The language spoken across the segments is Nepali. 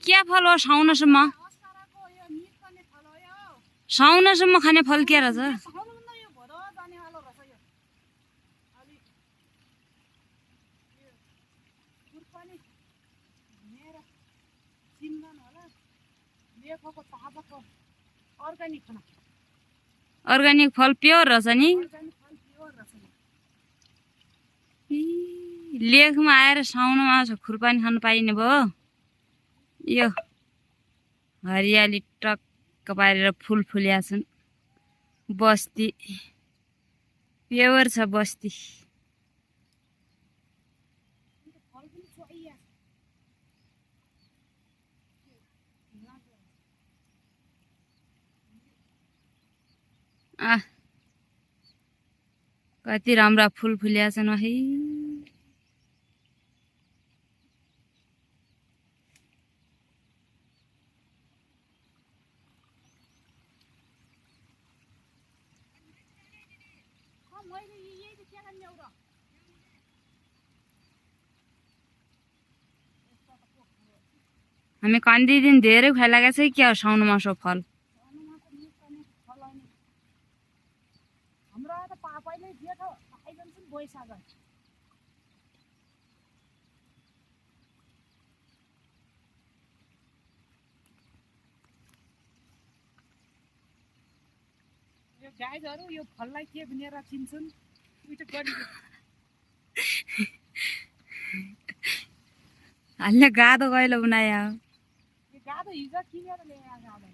क्या फल हो साउनसम्म खाने फल के रहेछ अर्ग्यानिक फल प्योर रहेछ नि लेखमा आएर साउनमा खुर्पानी खान पाइने भयो यो हरियाली टक्क पारेर फुल फुल्या छन् बस्ती प्योर छ बस्ती कति राम्रा फुल फुल्या छन् है हामी कन्दी दिन धेरै खुवाइरहेको छ क्या साउन मासो फल गाईहरु यो फललाई के भनेर चिन्छन् हाल्ने गादो गैलो बनायो गादो हिजो किनेर ल्याएर गादो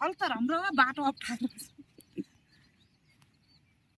फल त राम्रो बाटो अप्ठ्यारो